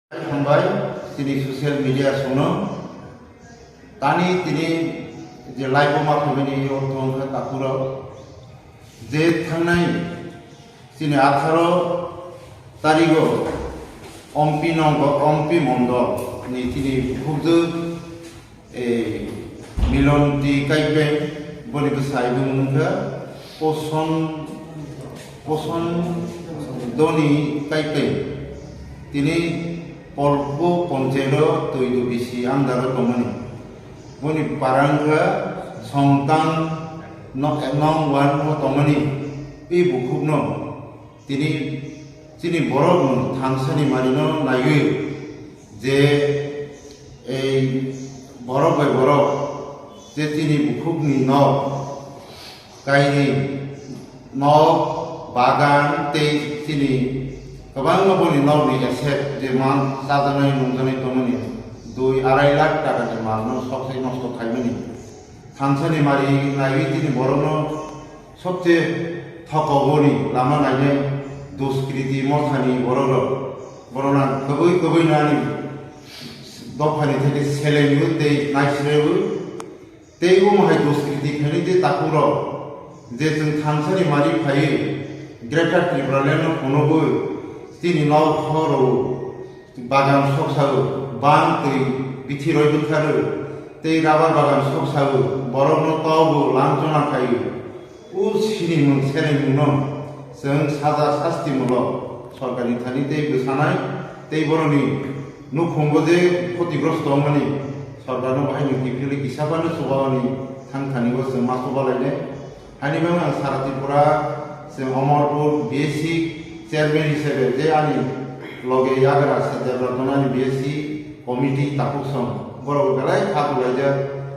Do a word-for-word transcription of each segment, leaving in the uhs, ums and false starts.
Hambai, tini social media songno. Tani tini je live o ma phaimani ortho wngkha takhurok. Je thangnai tini atharo tarigo Ompi nongo, Ompi mondol ni tini bukhukjwk, eh, Milonti Kaipe, boni bwsai bo wngkha Poson, Poson Doni Kaipe. Tini Polpo ponchero Toidu bisi andaro tongmani. Boni para wngkha Songtang no-, nong wan o tongmani. I bukhukno tini chini borok no thangsani marino naiwi je ei borok bai borok je chini bukhukni nok, kaini nok, bagan tei chini kwbangma boni nokni esek je man chajaknai nungjaknai tongmani dui arai lakh takani malno sokse nosto khaimani. Thangsani mari naiwi chini borokno sobse thokoboni lama nainai duskriti mothani bororok. Borokno kwbwi kwbwi nani dophani theke selengo tei naisrego. Tei omo hai duskriti khainai tei takhurok je chwng thangsani mari phaiwi Greater Tipraland no phunugwi chini nok horo bagan soksago, bang twi bithi roi bwtharwi, tei rabar bagan soksago, borokno togo, lamchona khaio. O sinimung selenimungno chwng saja sastimulok sorkarni thani tei bwsanai, tei borokni nukhungo je khotigrosto wngmani sorkarno bahaino kiphilwi kisa phano chubawani thang thani o chwng ma chubalainai. Haini bagwi ang Sara Tripura, chwng Omorpur B S C chairman hisabe je ani loge yagra se Debratana ni B S C committee takhuk song borok belai kha tulaijak,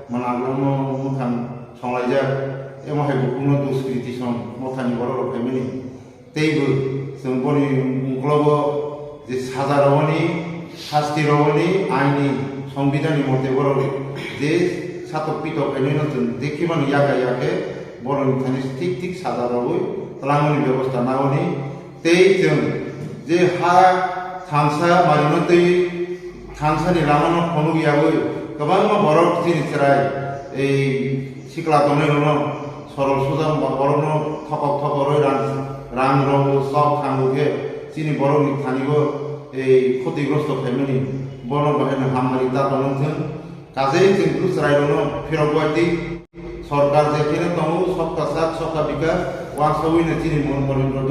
mwnakno mwkhang songlaijak, emo hai bukhukno duskriti song mothani borok rok phaimani. Teibo chwng boni uklogo je saja rwani, sasti rwani, aini, songbidanni mote borok je satok pitok khainwino chwng je khimani yakha yakhe borokni thani thik thik saja rwui twlangmani bebosta nangmani. Tei chwng je ha thansa marino tei thansani lamano phunuk yaui kwbangma borok chini chwrai ei sikla tongnai rokno sorol sujak ba borokno thokok thokok rwi rang, rang rogo, sok thango khe chini borokni thanibo ei khotigrosto khaimani bono bahaino hammani ta tongwng thwng. Kajei chwng bwswrai rokno phirok bai twi sorkar je kheno tongo, sabka saath, sabka bikas, wansogwi no chini mon-, Narendra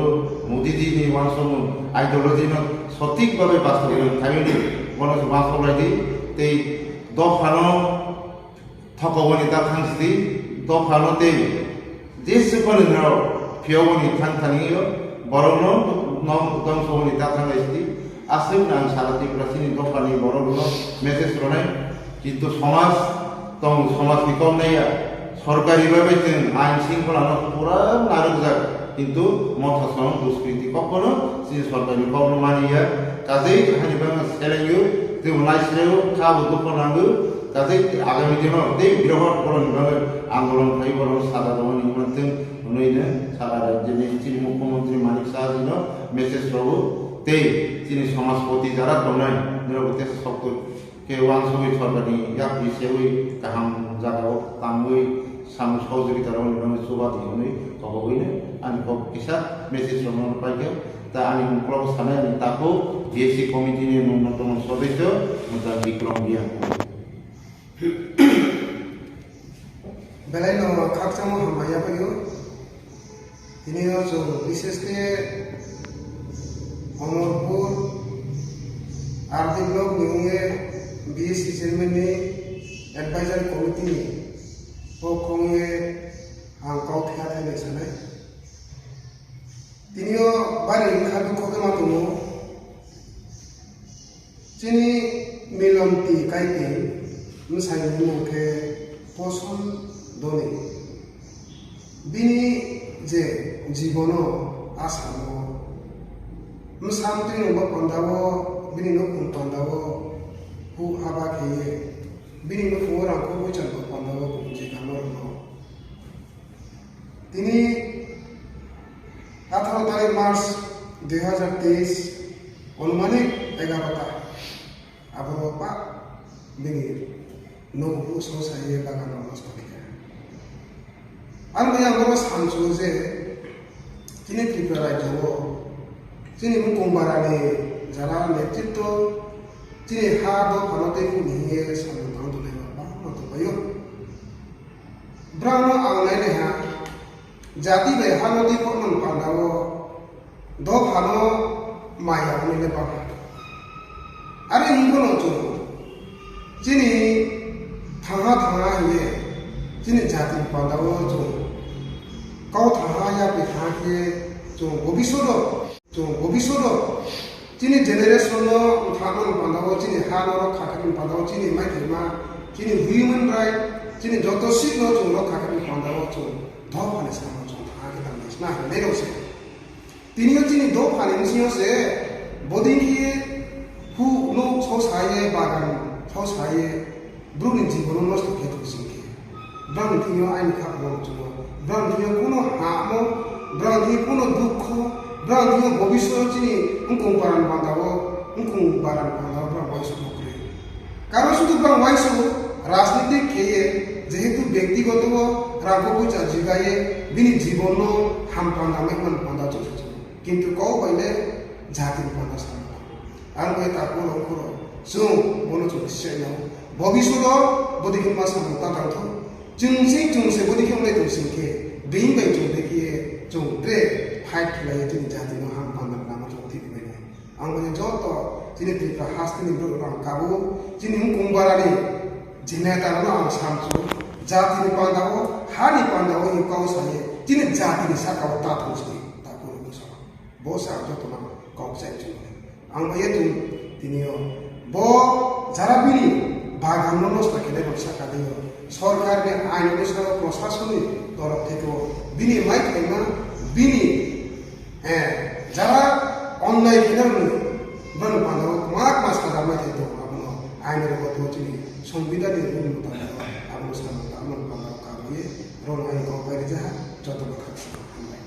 Modi ji ni wansokmung ideology no sothik bhabe bastobayon khaimani bono se wansok lai di tei dophano thokoboni ta thang sidi, dophano tei jese phano nirok phiyogoni thang thani o borokno nok dongsoboni ta thang lai sidi. Aswk nang sara Tripura chini dophani borokno message rwnai, kintu somaj tong, somajni kok naiya, sorkari bhabe chwng ain singkholano pura narwkjak, kintu mothasong duskriti kokno chini sorkarni kokno maniya, kajei hani bagwi selengyo, teibo naisreo, khabo dukho nango. Kajei agami dino tei birohot borokni bagwi andolon khai borokno saja rwmani hwnwi thwng hwnwi no sara rajyoni chini mukhyamantri Manik Saha jino message rwo tei chini somajpoti jara tongnai norokbo teisa sokto khe wansugwi sorkarni yakni sewi kaham jagao tangwi samung sohojogita rwmani bagwi chuba di hwnwi kobogwino ani kok kisa message rwmani paikha. Ta ani uklogo sanai ani takhuk B S C committee ni nwng nokdongno sodesyo Mwchang Bikrom Reang. Belai no khakchangma hambai yaphaio. Tini o chwng bishesh khe Omorpur R D block ni wngwi B S C chairman ni advisory committee ni pokho wngwi ang kok thaya thai nai sanai. Tini o bari wngkha dukho khe ma tongo. Chini Milonti Kaipi bwsaini bumung khe Poson Doni. Bini je jibono Asamo bwsa mwtwi rokbo pandao, bini nukhung pandao huk haba kheye, bini nukhungo rangkho buichar bo pandao kunji kamo rwno. Tini atharo tarik March dui hazar teis, onumanik egarota. Abo ba bini nogo buso sai ye bagan rok nosto khe. Ang bai ang oro samsu je chini Tripura rajyo o chini Mukung Bara ni jara netritwo chini ha dophano tei huni hiye samung tang tongnai rok bangma tongbaio. Brang no ang nai nai ha jati bai ha no tei kokno panda o dophano maya hwnwi le bangha. Are wngkhe no chwng chini thangha thangha hiye chini jati ni panda o chwng kau thangha yapri thangha khe chwng bobiswt o chwng bobiswt o chini generation no thangma ni panda o chini ha no rokha khe ni panda o chini maithai ma chini human right chini joto seat no chwng rokha khe ni panda o chwng dophani samung chwng thangha khe tang nai sna hinwi nai rok se. Tini o chini dophani bisingo se bodin khe hu nuk so saye bagan so saye bruni jibono nosto khe tong sing khe. Brang thio aini khapang chungo. Brang thio kuno hamo, brang thio kuno dukho, brang thio bobiswt chini wngkung baran bandao, wngkung baran bandao brang waisa mokri. Karo sudu brang waisa rajnitik kheye jehetu byaktigoto rangko bucha jigaye bini jibono hampanda mekman panda chukha chukha. Kintu kok bai le jati ni panda sama. Ang bai ta kuro kuro chung bono chung siyai nao. Bobiswt o bodi khe ma samung ta tang thok. Chung sing chung se bodi khe onglai tong sing khe being bai chung de khe chung tre fight khlai tini jati no hampanda lama chung thik bai nai. Ang bai joto chini Tripura haste ni borok rang kabo chini wngkung barani je neta no ang samsu jati ni panda o ha ni panda o kau saye chini jati ni saka o ta thong sini ta kuro kuro sama. Bo se ang jotono kok chai chungo. Ang bai tong tini o bo jara bini bagan no nosto khe nai rok saka de o. Sorkar ni ain onusai o proshasoni torok theke o bini mai khaima bini eh jara onnai khe nai rok ni bani panda o kwma kwma saja mai thai tongo abono ain rok o chini songbidhan ni rule mutabik abono samung tangma ni panda o kabuye rol ain kok bai rijak jotono khaksa hambai.